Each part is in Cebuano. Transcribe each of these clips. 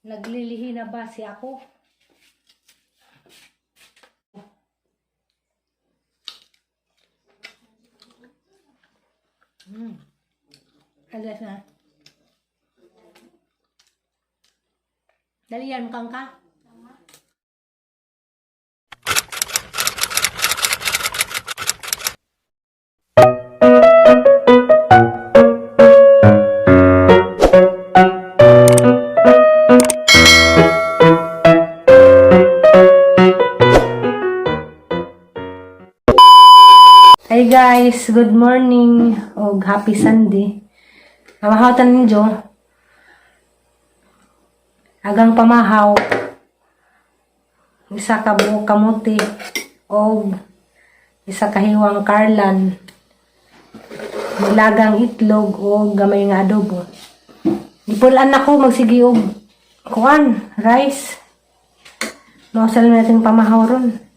Naglilihi na ba si ako? Alas na. Dali yan, kang ka. Hi guys, good morning og happy Sunday. Pamahawtan ninyo. Agang pamahaw. Isa ka buok kamuti og isa ka hiwang karlan. Nilagang itlog og gamay nga adobo. Gipulan ako magsige og kuan, rice. Mao sa natin pamahaw ron.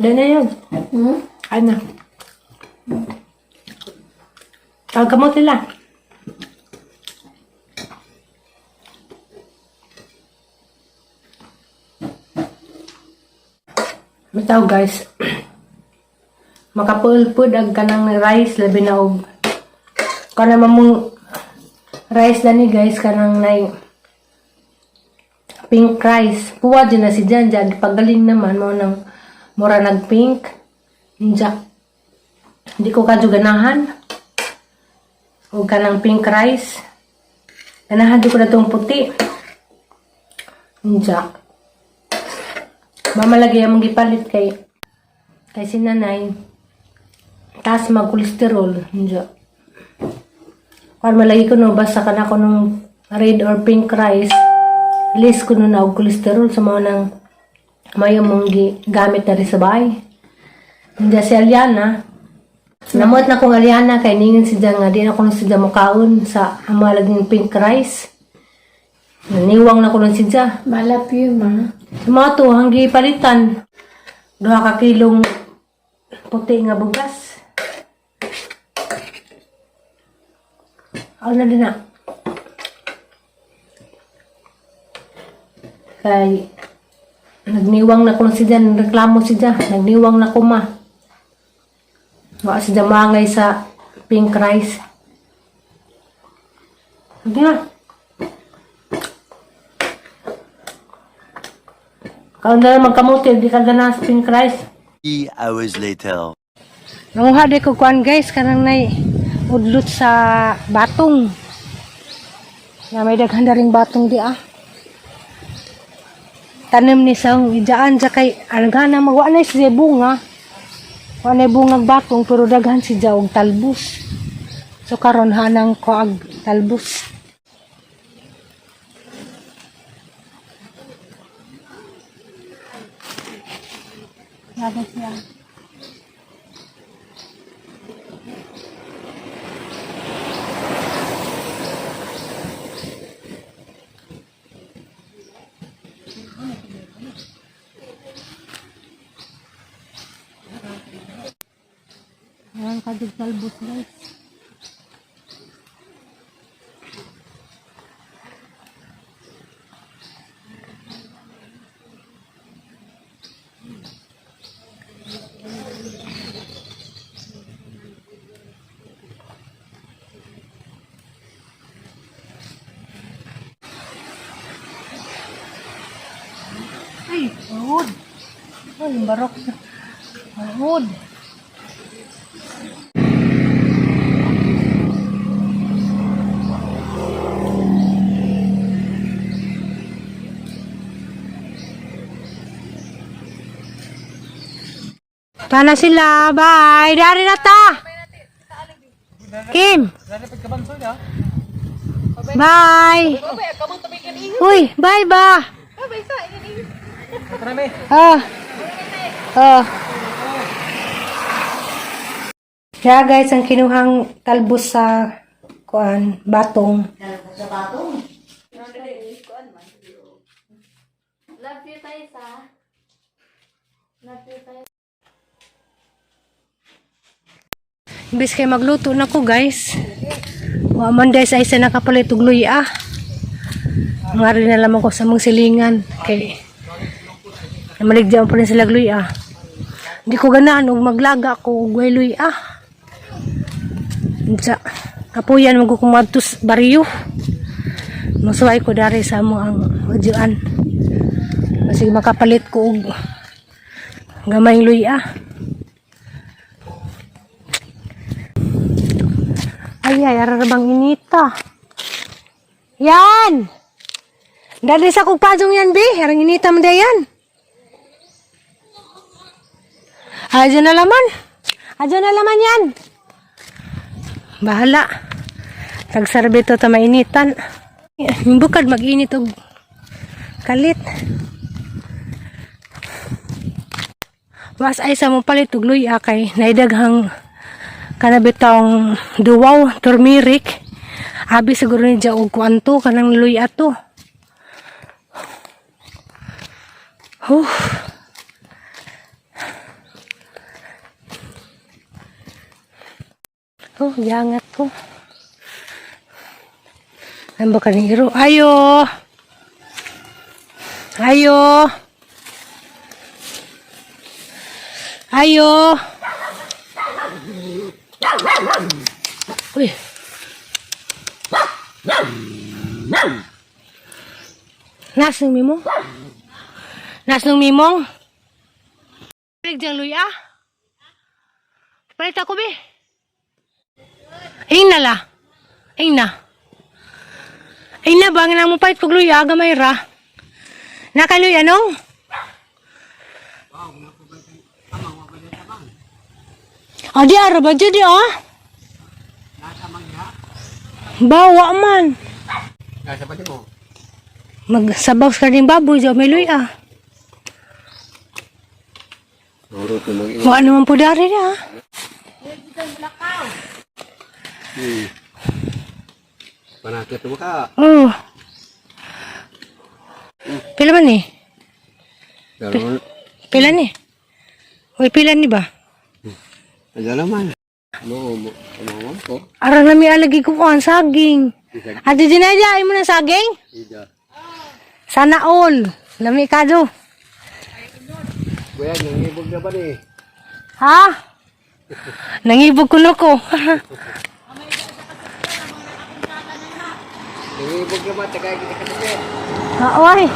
Yan na yun. Hmm? Ano? Ang kamote lang. Bitaw guys. Makapulpud ang kanang rice labi na og kanang mamong rice na ni guys, kanang nay pink rice. Puwa dyan na si Jan Jan. Pagaling naman mo nang mura nag pink. Inja. Hindi ko kadyo ganahan. O kanang pink rice. Ganahan di ko na itong puti. Inja. Mama lagi ang gipalit kay si nanay. Taas mag-cholesterol. Inja. Kung malagi ko no, basta ka na ko nung red or pink rice, list ko no na og cholesterol sa mga nang mayo mong gamit na rin sa bahay. Hindi si Aliana. Namuot na kong Aliana kay ningin si nga di na ko nung siya mukaon sa amalag ng pink rice. Naniwang na ko nun siya. Malap yun, ma. Sa mga to, hanggi palitan. 2 ka kilong puti nga bugas. Ano na din na. Kay nagniwang na ko si Jan, reklamo si Jan, nagniwang na ko ma. Wa si Jan mangay sa pink rice. Hindi na. Kaon na lang magkamuti, di ka gana sa pink rice. 3 hours later. Nanguha di ko kuan guys, kanang nay udlot sa batong. Na may daghan na ring batong di ah. Tanim ni sa ijaan sa kay algana magwa na siya bunga. Wa na bungag batong pero daghan si og talbos. So karon hanang ko ag talbos. Dagat siya. Ayan, kadig talbos guys. Ay, wood. Ay, barok. Wood. Tana sila. Bye. Dari na ta. Kim. Bye. Uy, bye ba. Ah. Ah. Kaya guys, ang kinuhang talbos sa kuan, batong. Sa batong. Love you, Taysa. Love you, Taysa. Imbes kay magluto na ko guys. Wa man dahil sa isa nakapalit og luya. Ngari na lamang ko sa mong silingan kay namaligya pa rin sila og luya. Hindi ko ganahan og maglaga ko og way luya. Unsa kapuyan mo ko kumadto sa baryo. Masuway ko dari sa mo ang udyuan. Kasi makapalit ko og gamayng luya. Ay, ay, ararabang inita. Yan! Dali sa kong pajong yan, be. Arang inita mo yan. Adyo na laman. Adyo na laman yan. Bahala. Tagsarbito ta mainitan. Yung bukad mag-init og kalit. Was ay sa mo palit og luya kay naidaghang kanabitong duwaw, turmeric. Abi siguro ni og kuanto kanang luya to. Huh. Oh, giangat ko. Ano ba kaning iro? Ayo! Ayo! Ayo! Uy. Nas ng mimong? Nas ng mimong? Palit diyang luya? Palit ako, be. Ing na la. Ing na. Ing na ba? Ang mo palit kog luya, gamay ra. Nakaluya nong? Ah, di ara ba di ah? Bawa man. Nasa pati mo. Magsabaw sa karning baboy, di may luya. Urot na mag Wa naman po dari na. Panakit mo ka. Oh. Pila man ni? Pero, Pila ni? Uy, pila ni ba? ano naman. Mo, mo, mo, ko. Ara na mi alagi ko ang saging. Ate Jinaya, ay mo na saging? Ida. Sana all. Lami ka do. Kuya, nangibog na ba ni? Ha? Nangibog ko no ko. Nangibog na ba? Tagay kita kasi. Oo ay.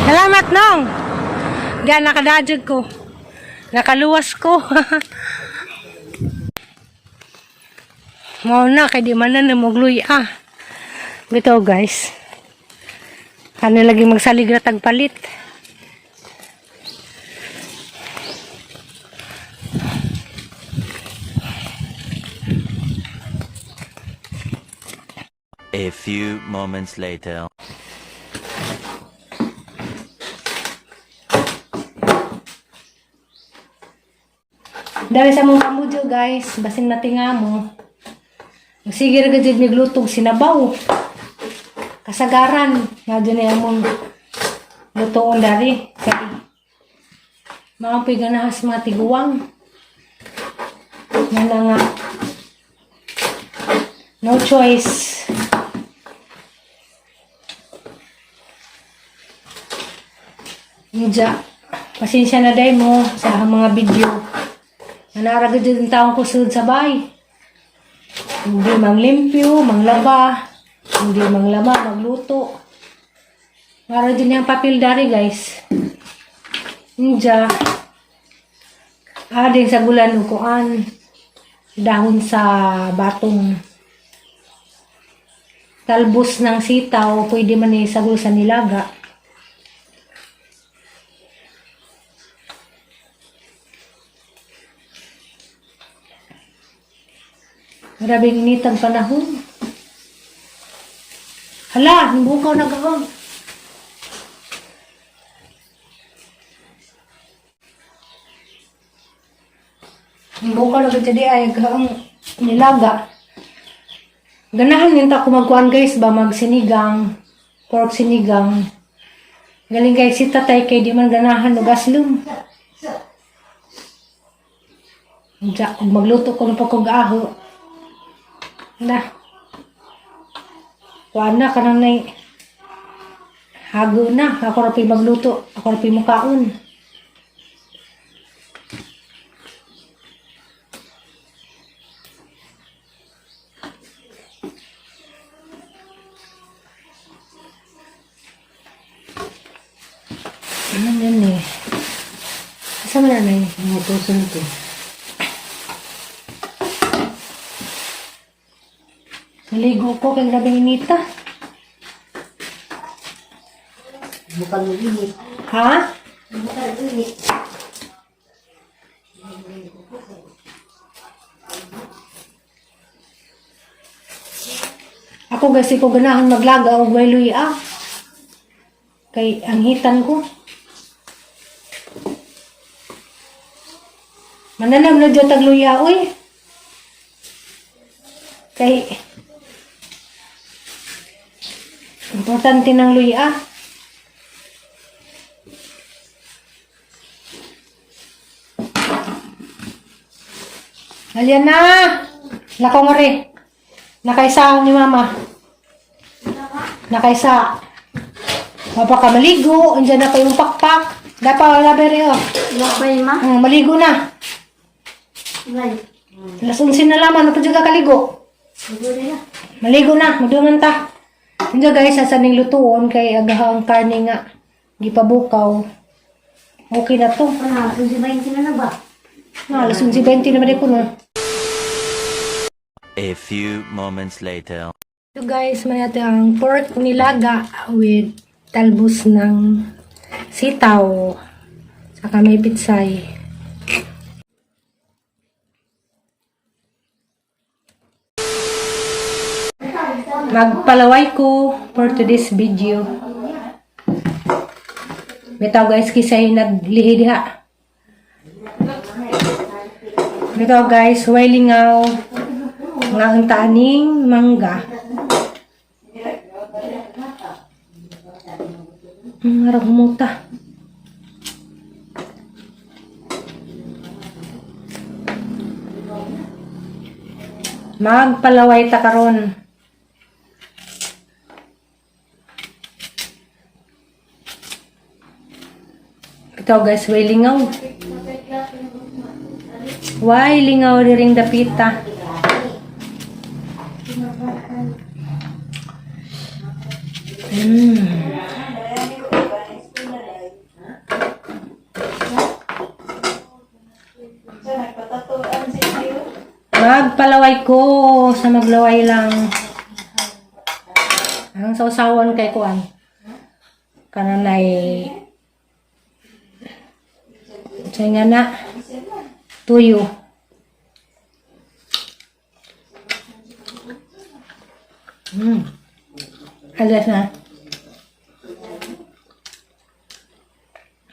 Salamat nong. Diyan nakadajog ko. Nakaluwas ko. Mao na kay di man na namugluy ah. Bitaw guys. Ano lagi magsalig ra tagpalit. A few moments later. Dali sa mong pamudyo guys, basin natinga mo. Sige ra gid miglutog sinabaw. Kasagaran nga dyan na among lutoon dari. Kay mga piganahas mga tiguang. Nga na nga. No choice. Nja, pasensya na day mo sa mga video. Nanaragad din taong kusod sa bay. Hindi manglimpyo, manglaba, hindi manglaba, magluto. Mara din yung papel dari guys. Nja. Ading sa gulan ukuan. Dahon sa batong. Talbos ng sitaw, pwede man isagol sa nilaga. Grabing init ang panahon. Hala, bukaw na gahon. Buka na gud di ay ang nilaga. Ganahan yun ta ko magkuan guys ba magsinigang, pork sinigang. Galing kay si tatay kay di man ganahan og aslom. Unsa kung magluto ko ng pagkog aho. Na. Kuan na kanang nay hago na ako ra pa'y magluto, ako ra pa'y mukaon. Ano yan eh? Asa man na yun? Ngutusan ko. Naligo ko kay grabe inita. Bukal mo init. Ha? Bukal init. Ako guys, ko ganahan maglaga og way luya. Kay ang hitan ko. Mananam na dyan tag luya, uy. Kay importante ng luya. Alyan na! Lakaw nga rin. Nakaisa ni mama. Nakaisa. Mapaka maligo. Andiyan na pa yung pakpak. Dapat wala bere oh. Lakbay ma. Maligo na. Ngay. Alas 11 na lamang. Ano pa dyan ka kaligo? Siguro na. Maligo na. Maduman ta. Andiyan guys, sasaning lutuon kay agahang karne nga. Di pa bukaw. Okay na to. Ano, 20 na na ba? Ah, alas 11:20 naman ko no. A few moments later. So guys, may natin ang pork nilaga with talbos ng sitaw. Saka may pitsay. Magpalaway ko for today's video. Bitaw guys, kisay naglihi diha. Bitaw guys, way lingaw nga ang taaning mangga. Ang harap humuta. Magpalaway ta karon. Ito guys, way lingaw. Way lingaw diring dapita. Magpalaway ko sa maglaway lang. Ang sausawan kay kuan. Kananay sa nga na tuyo. Alas na.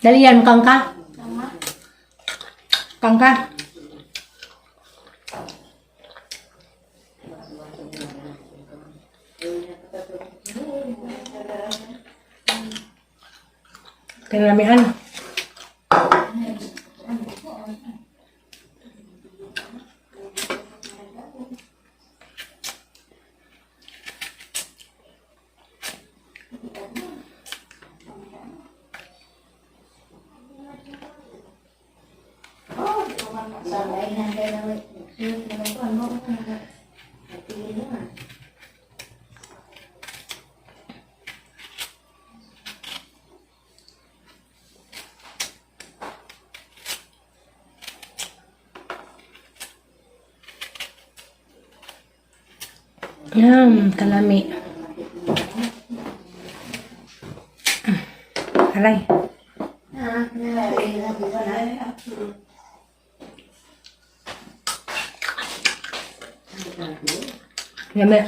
Dali yan, kangka. Kangka. Kinalamihan. Yan, kalami. Aray. Yummy.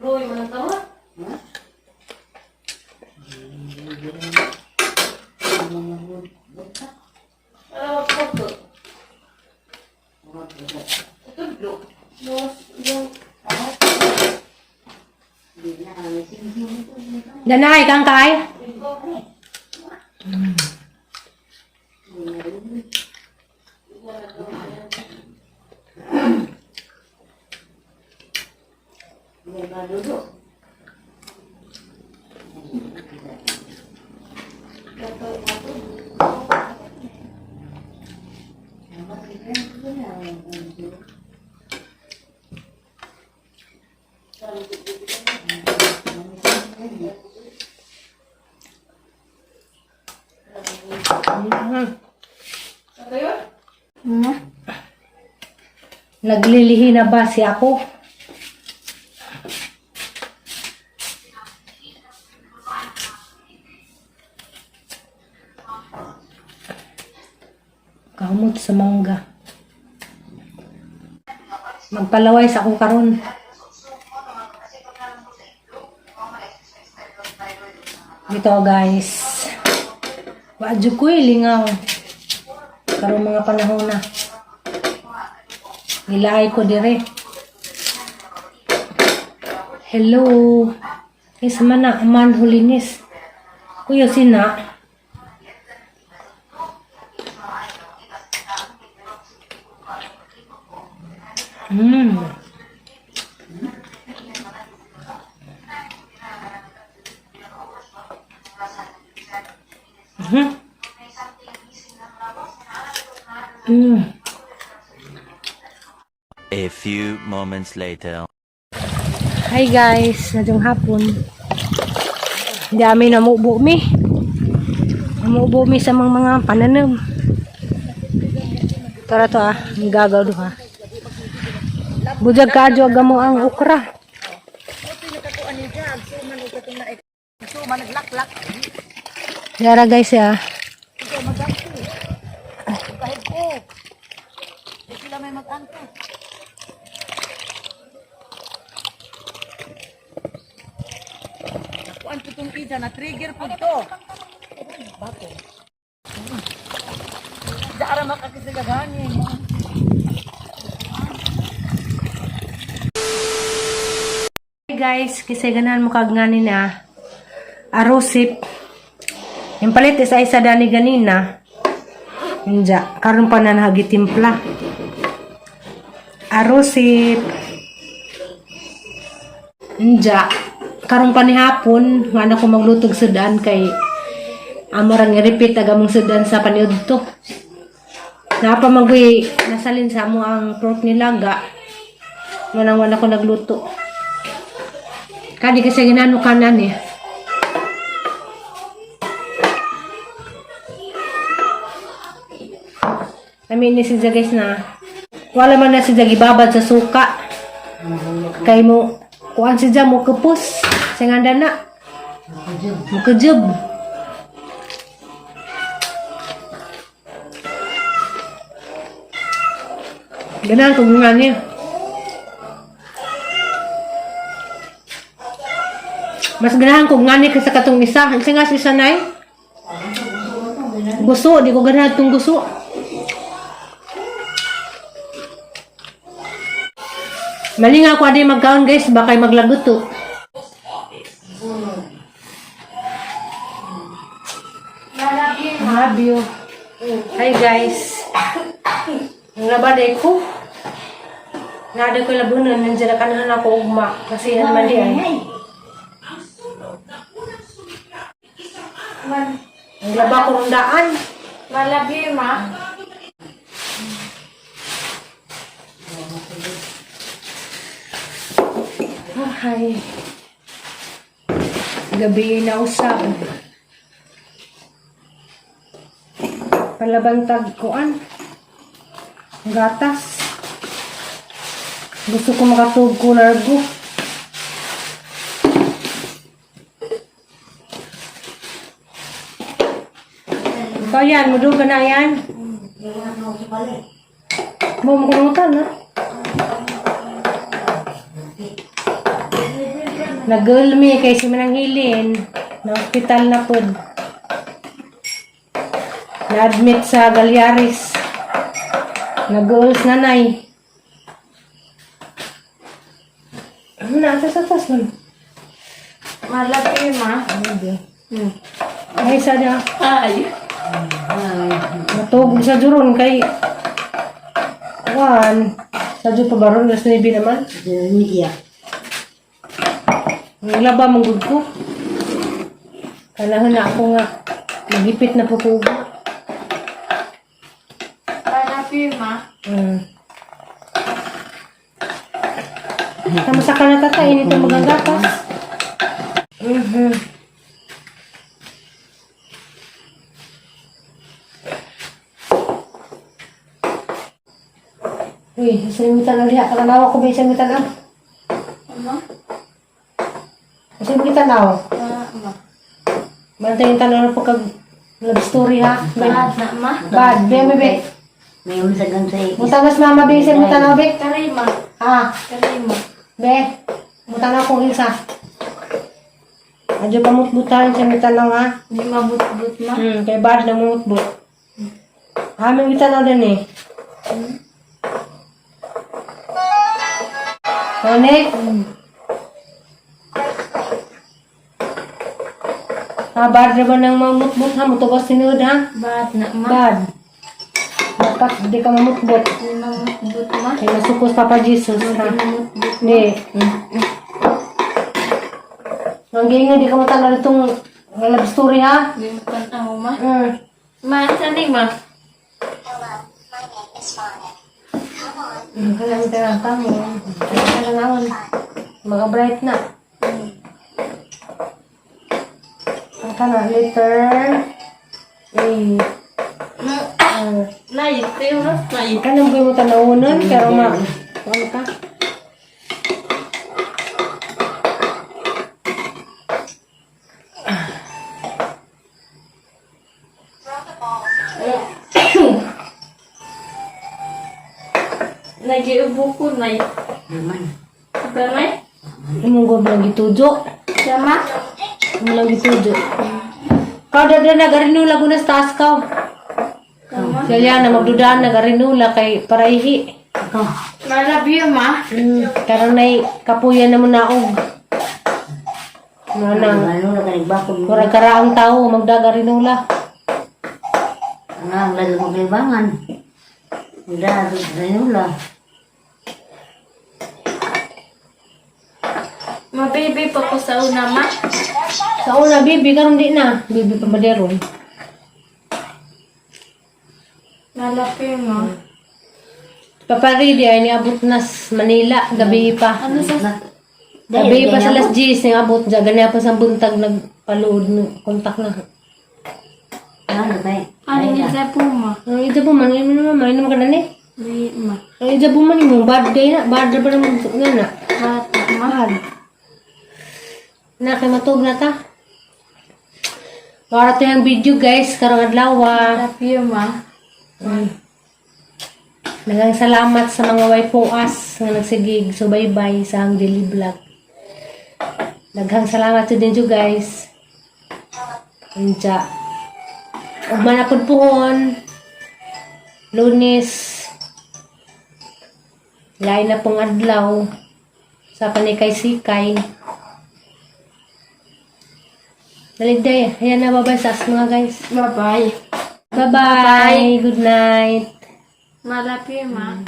Roy, manang tama? Danay, kang kay? Na? Naglilihi na ba si ako? Kamot sa mangga. Magpalaway sa ako karon. Dito guys. Wa jud ko'y lingaw. Karong mga panahon na. Nilaay ko dire. Hello. Is man na man hulinis. Kuya sina. A few moments later. Hi guys, nadyong hapon. Hindi amin namubo mi. Namubo mi sa mga pananim. Tara to ah, ang gagaw do ha. Bujag ka adyo mo ang okra. Yara guys ah. Kuan po tong isa na trigger po to. Bato. Daara makakisagagani. Hi guys, kasi ganahan mo kag ngani na arosip. Yung palit is ay sa dani ganina. Inja, karon pa na nahagitimpla. Arosip. Inja, karon pa ni hapon, wala ko maglutog sudan kay amo rang i-repeat aga mong sudan sa paniud to. Napa magwi nasalin sa amo ang pork nilaga. Walang wala ko nagluto. Kadi kasi ginano kanan eh. Amin ni si guys na wala man na si ibabad sa suka. Kay mo kuan si mo kupos. Singanda na. Mo kujub. Ganahan ko nga niya. Mas ganahan ko ngani kaysa katong isa. Isa nga si isa nay. Guso, di ko ganahan tong guso. Mali nga ako adi magkaon guys, baka maglagot to. Love you. Hi guys. Ang labad ko. Nada ko labunan, nandiyan na kanahan ako ugma. Kasi yan mali ay. Ang laba ko ng daan. Malabi, ma. Hi. Gabi na usab. Palabantag kuan. Gatas. Gusto ko makatug ko largo. Ikaw yan, mudong ka na yan. Mo mo kumutan ha. Nagulmi kay si Manang Hilin. Na hospital na pod. Na-admit sa Galyaris. Nag-girls nanay. Ano na, atas atas man. Ma, love you, ma. Ay, sa niya. Ay. Natugog sa juron kay Juan. Sa jud pa baron alas 9 naman. Media. Ang laba mong gud ko. Kailangan na ako nga magipit na po ko. I love you, ma. Tama sa kanata ta, init ang magagatas. Uy, isang mitan ang liha. Kalanawa ko ba isang mitan ang? Ano? Isang mitan aw. Ah, ma. Bantay yung tanaw na pagkag love story ha. Bad na, ma. Bad, be, be, be. May unsa gan sa Mutanas mama, be, isang mitan aw, be. Taray, ma. Ah, Taray, ma. be. Mutanaw kong ilsa. Adyo pamutbutan sa mitanaw ha. Hindi mabut-but, ma. Kay bad na mutbut. Ah, may mitanaw din eh. Onek. Ah, bad na ba nang mamutbut ha? Mutubos tinuod ha? Bad na, ma. Bad. Dapat di ka mamutbot. Hindi mabut-but, ma. Kay masukos Papa Jesus ha. Hindi mabut-but. Di. Ang gingo, di ka matanaw itong love story ha? Hindi mo tanaw, ma. Ma, saan ni, ma? Kaya ang tira mo. Kaya naman. Mga bright na. Ang kana, letter A. R. Nay, tayo na. Nay. Kanang buhay mo tanawunan, pero ma... Ano ka? Nag-iubo ko, nay. naman. Ito, nay? Imong gob lang gitujo. Sama? Imong lang gitujo. Kau dada nagarinula gunas taas ka. Sama? Kaya na magdudaan nagarinula kay paraihi. Ako. Ma, love you, ma. Karon nay kapuyan na mo naog. Nga nang Ano na kanang bakod mo. murag karaang tao magdagarinula. Ang ang lalo maglibangan. Udah, ganula. Ma, baby pa ko sa una, ma. Sa una bibi karon di na, bibi pa maderon. Ma, love you, ma. Paparidi ay niabot na sa Manila gabi pa. Ano sa... Gabi pa sa alas 10 niabot dya ganyan pa sa buntag nagpaluod no kontak na. Ano kay? Ano niya sa po, ma? Ang ija po man imo naman may naman ka na ni. Di, ma. Ang ija po man imo bad day na, bad na ba naman nga na. Bad na, ma. Bad. Na kay matug na ta. Para to yung video guys, karong adlaw. Love you, ma. Daghang salamat sa mga waipoas nga nagsigig subaybay sa ang daily vlog. Daghang salamat sa ninyo guys. Unsa. Ugma na pud puhon. Lunes. Lain na pong adlaw sa panikay sikay. Daligday. Ayan na, bye-bye sa mga guys. Bye-bye. Bye-bye. Good night. Ma, love you, ma.